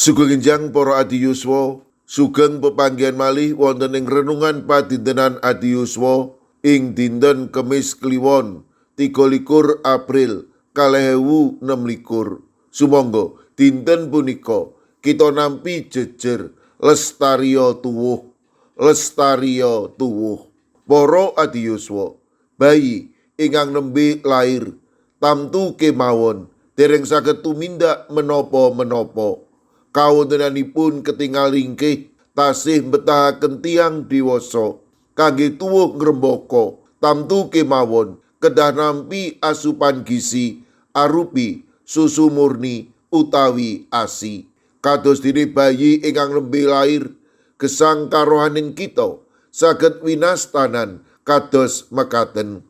Sugeng enjang para adiyuswa, sugeng pepanggihan malih wonten ing renungan padintenan adiyuswa ing dinten Kemis Kliwon 23 April 2026. Sumangga dinten punika kita nampi jejer lestariya tuwuh, lestariya tuwuh. Para adiyuswa, bayi ingkang nembe lair tamtu kemawon dereng saged tumindak menapa-menapa. Kawontenanipun ketingal ringkih tasih mbetahaken tiyang dewasa kangge tuwuh ngrembaka tamtu kemawon kedah nampi asupan gizi arupi susu murni utawi ASI. Kados dene bayi ingkang nembe lair, gesang karohanin kita saged winastanan kados mekaten.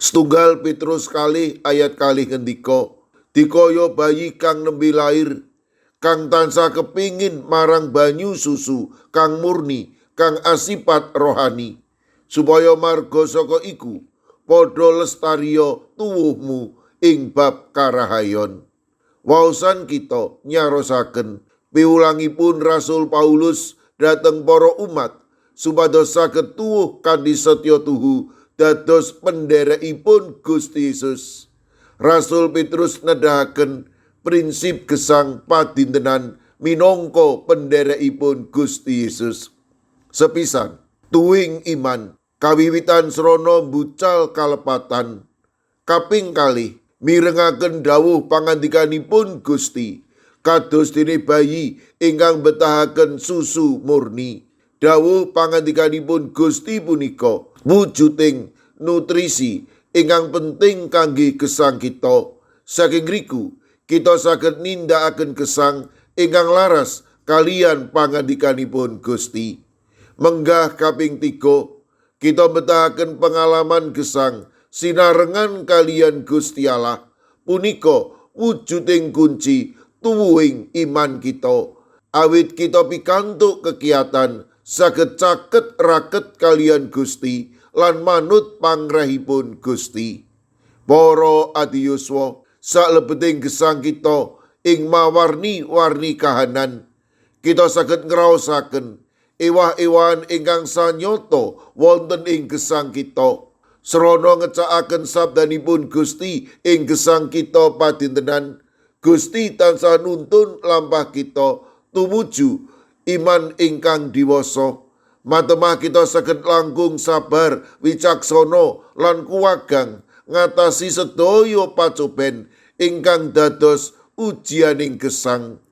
Setunggal Petrus 2 ayat 2 ngendika, dikaya bayi kang nembe lair, kang tansah kepingin marang banyu susu kang murni, kang asipat rohani, supaya marga saka iku padha lestariya tuwuhmu ing bab karahayon. Waosan kita nyarosaken piwulangipun Rasul Paulus dhateng para umat supados saged tuwuh kanthi setya tuhu dados penderekipun Gusti Yesus. Rasul Petrus nedahaken prinsip gesang padintenan minangka penderekipun Gusti Yesus. Sepisan, tuwing iman kawiwitan srana mbucal kalepatan. Kaping kalih, mirengaken dawuh pangandikanipun Gusti kados dene bayi ingkang betahaken susu murni. Dawuh pangandikanipun Gusti punika wujuding nutrisi ingkang penting kangge gesang kita. Saking riku kita saged nindakaken gesang ingkang laras kaliyan pangandikanipun Gusti. Menggah kaping 3, kita betahaken pengalaman gesang sinarengan kaliyan Gusti Allah punika wujuding kunci tuwuhing iman kita. Awit kita pikantuk kegiatan saged caket raket kaliyan Gusti lan manut pangrehipun Gusti. Para adiyuswa, saklebeting gesang kita ing mawarni-warni kahanan, kita saged ngraosaken ewah-ewahan ingkang sanyata wonten ing gesang kita. Srana ngecakaken sabdanipun Gusti ing gesang kita padintenan, Gusti tansah nuntun lampah kita tumuju iman ingkang diwasa. Matemah kita saged langkung sabar, wicaksana lan kuwagang ngatasi sedaya pacoben ingkang dados ujianing gesang.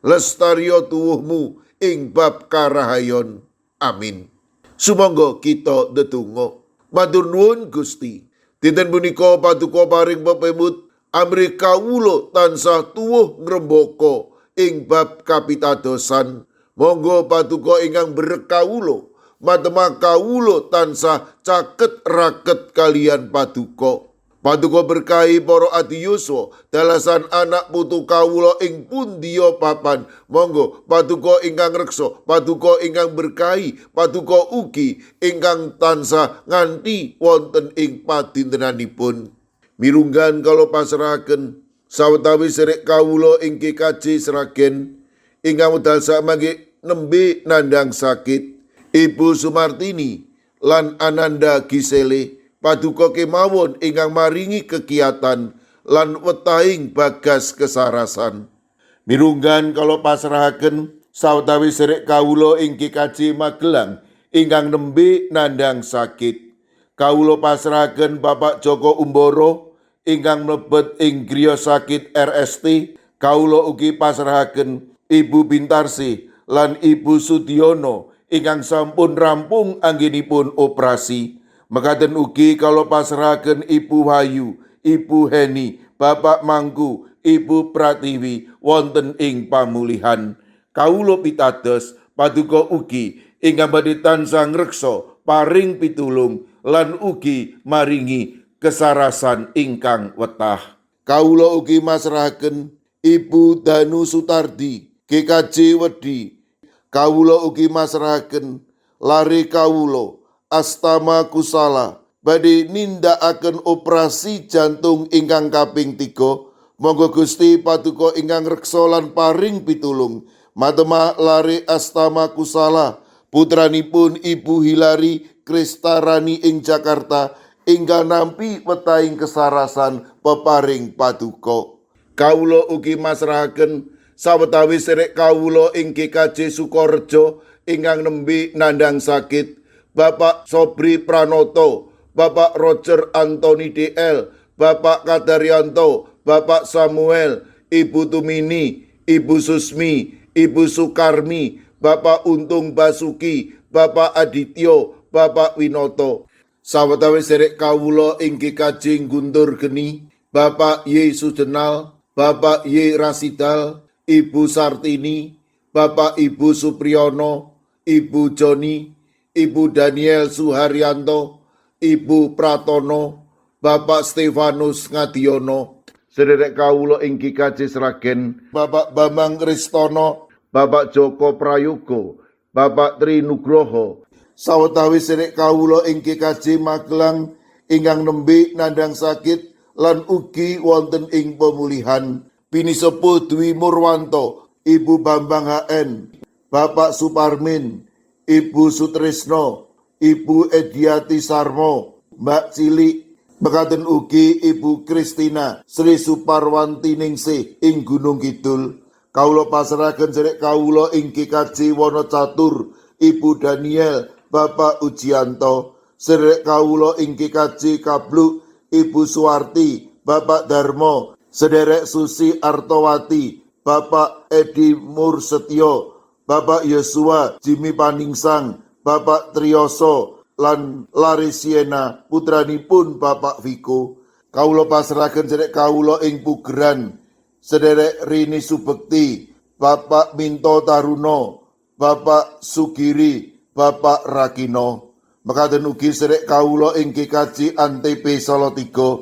Lestariya tuwuhmu ing bab karahayon. Amin. Sumangga kita ndedonga. Matur nuwun Gusti. Dinten punika paduka paring pepemut amrih kawula tansah tuwuh ngrembaka ing bab kapitadosan. Monggo paduka ingkang berek kawula, matemah kawula tansah caket raket kaliyan paduka. Paduka berkahi para adiyuswa, dalasan anak putu kawula ing pundiya papan. Monggo paduka ingkang reksa, paduka ingkang berkahi, paduka ugi ingkang tansah nganti wonten ing padintenanipun. Mirunggan kala pasrahaken sawetawis serek kawula ing GKJ Sragen ingkang wekdal samangke nembe nandhang sakit, Ibu Sumartini lan Ananda Gisele, paduka kemawon ingkang maringi kegiatan lan wetahing bagas kesarasan. Mirunggan kala pasrahaken sawetawis serek kawula ing GKJ Magelang ingkang nembe nandhang sakit. Kawula pasrahaken Bapak Joko Umboro ingkang mlebet ing griya sakit RST. Kawula ugi pasrahaken Ibu Bintarsi lan Ibu Sudiono ingkang sampun rampung anggenipun operasi. Mekaten ugi kawula pasrahaken Ibu Wahyu, Ibu Heni, Bapak Mangku, Ibu Pratiwi wonten ing pamulihan. Kawula pitados paduka ugi ingkang badhe tansah ngreksa paring pitulung lan ugi maringi kesarasan ingkang wetah. Kawula ugi masrahaken Ibu Danu Sutardi, GKJ Wedi. Kawula ugi masrahaken lare kawula Astama Kusala badhe nindakaken operasi jantung ingkang kaping 3. Monggo Gusti paduka ingkang reksa lan paring pitulung. Matema Lare Astama Kusala, putranipun Ibu Hilari Kristarani ing Jakarta ingkang nampi wetahing kesarasan peparing paduka. Kawula ugi masrahaken sawetawis serek kawula ing GKJ Sukorejo ingkang nembe nandhang sakit, Bapak Sobri Pranoto, Bapak Roger Anthony DL, Bapak Kadaryanto, Bapak Samuel, Ibu Tumini, Ibu Susmi, Ibu Sukarmi, Bapak Untung Basuki, Bapak Adityo, Bapak Winoto. Sawetawis serek kawula ing GKJ Guntur Geni, Bapak Y Sujenal, Bapak Y Rasidal, Ibu Sartini, Bapak Ibu Supriyono, Ibu Joni, Ibu Daniel Suharyanto, Ibu Pratono, Bapak Stefanus Ngadiono, sederek kawula ing GKJ Sragen, Bapak Bambang Ristono, Bapak Joko Prayogo, Bapak Tri Nugroho, sawetawis sederek kawula ing GKJ Magelang ingkang nembe nandhang sakit lan ugi wonten ing pemulihan, Pinisepuh Dwi Murwanto, Ibu Bambang HN, Bapak Suparmin, Ibu Sutrisno, Ibu Ediati Sarmo, Mbak Cilik, mekaten ugi Ibu Kristina Sri Suparwanti Ningsih ing Gunung Kidul. Kawula pasrahaken sederek kawula ing GKJ Wonocatur, Ibu Daniel, Bapak Ujianto, sederek kawula ing GKJ Kabluk, Ibu Suwarti, Bapak Darmo, sederek Susi Artowati, Bapak Edi Mursetyo, Bapak Yosua Jimmy Paningsang, Bapak Triyoso lan Larisiena, putranipun Bapak Viko. Kawula pasrahaken sederek kawula ing Pugeran, sederek Rini Subekti, Bapak Minto Taruno, Bapak Sugiri, Bapak Rakino. Mekaten ugi sederek kawula ing GKJ Antp Salatiga,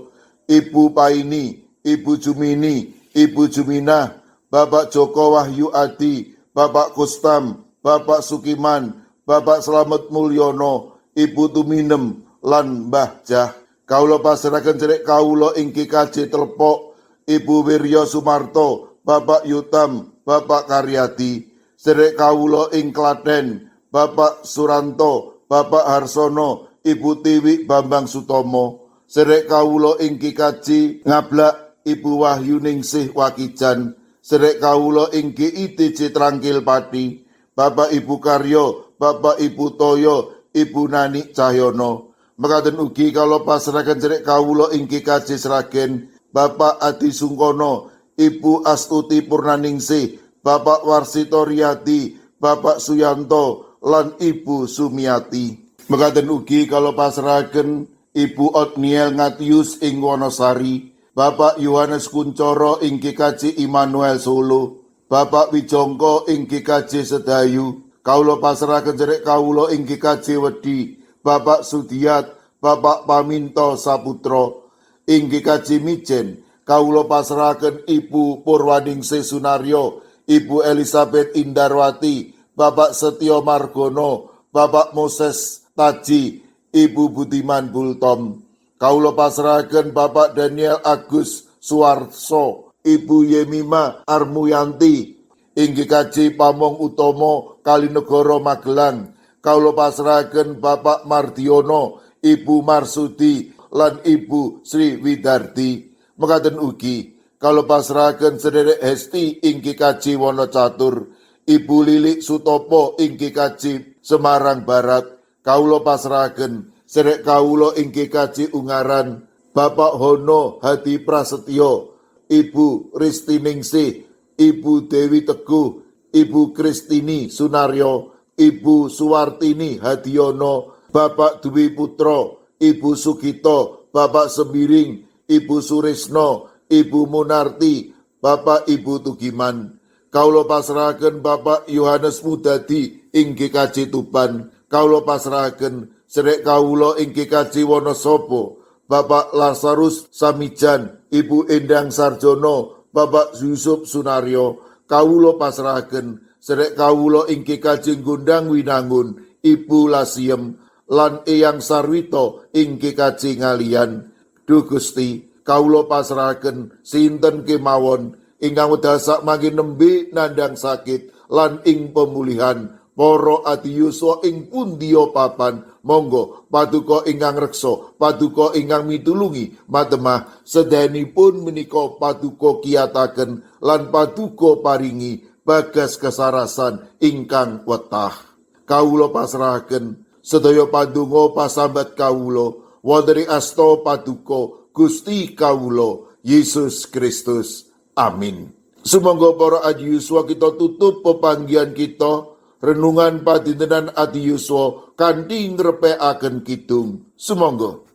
Ibu Paini, Ibu Jumini, Ibu Juminah, Bapak Joko Wahyu Adi, Bapak Kustam, Bapak Sukiman, Bapak Slamet Mulyono, Ibu Tuminem, lan Mbah Jah. Kawula pasrahaken sederek kawula ing GKJ Telepok, Ibu Wiryo Sumarto, Bapak Yutam, Bapak Karyadi. Sederek kawula ing Klaten, Bapak Suranto, Bapak Harsono, Ibu Tiwi Bambang Sutomo. Sederek kawula ing GKJ Ngablak, Ibu Wahyu Ningsih Wakijan. Sederek kawula ing GITJ Trangkil Pati, Bapak Ibu Karyo, Bapak Ibu Toyo, Ibu Nani Cahyono. Mekaten ugi kawula pasrahaken sederek kawula ing GKJ Sragen, Bapak Adi Sungkono, Ibu Astuti Purnaningsih, Bapak Warsito Riyadi, Bapak Suyanto, lan Ibu Sumiati. Mekaten ugi kawula pasrahaken Ibu Otniel Ngatius ing Wonosari, Bapak Yohanes Kuncoro ing GKJ Immanuel Solo, Bapak Wijongko ing GKJ Sedayu. Kawula pasrahaken sederek kawula ing GKJ Wedi, Bapak Sudiat, Bapak Paminto Saputro. Ing GKJ Mijen, kawula pasrahaken Ibu Purwaningsih Sunaryo, Ibu Elizabeth Indarwati, Bapak Setio Margono, Bapak Moses Taji, Ibu Budiman Bultom. Kawula pasrahaken Bapak Daniel Agus Suwarso, Ibu Yemima Armuyanti, ing GKJ Pamong Utomo Kalinegoro Magelang. Kawula pasrahaken Bapak Mardiono, Ibu Marsudi, lan Ibu Sri Widardi. Mekaten ugi kawula pasrahaken sederek Hesti ing GKJ Wonocatur, Ibu Lilik Sutopo ing GKJ Semarang Barat. Kawula pasrahaken sederek kawula ing GKJ Ungaran, Bapak Hono Hadi Prasetyo, Ibu Ristiningsih, Ibu Dewi Teguh, Ibu Kristini Sunaryo, Ibu Suwartini Hadiono, Bapak Dwi Putro, Ibu Sugito, Bapak Sembiring, Ibu Surisno, Ibu Munarti, Bapak Ibu Tugiman. Kawula pasrahaken Bapak Yohanes Mudadi ing GKJ Tuban. Kawula pasrahaken sederek kawula ing GKJ Wonosobo, Bapak Lazarus Samijan, Ibu Endang Sarjono, Bapak Yusuf Sunaryo. Kawula pasrahaken sederek kawula ing GKJ Gondang Winangun, Ibu Lasiem, lan Eyang Sarwito ing GKJ Ngaliyan. Duh Gusti, kawula pasrahaken sinten kemawon ingkang wekdal sakmangke nembe nandhang sakit lan ing pemulihan para adiyuswa ing pundiya papan. Monggo paduka ingkang reksa, paduka ingkang mitulungi matemah sedayanipun menika paduka kiyataken lan paduka paringi bagas kesarasan ingkang wetah. Kawula pasrahaken sedaya pandonga pasambat kawula wonten ing asta paduka Gusti kawula Yesus Kristus. Amin. Sumangga para adiyuswa, kita tutup pepanggihan kita, renungan padintenan adiyuswa, kanthi ngrepekaken kidung. Sumangga.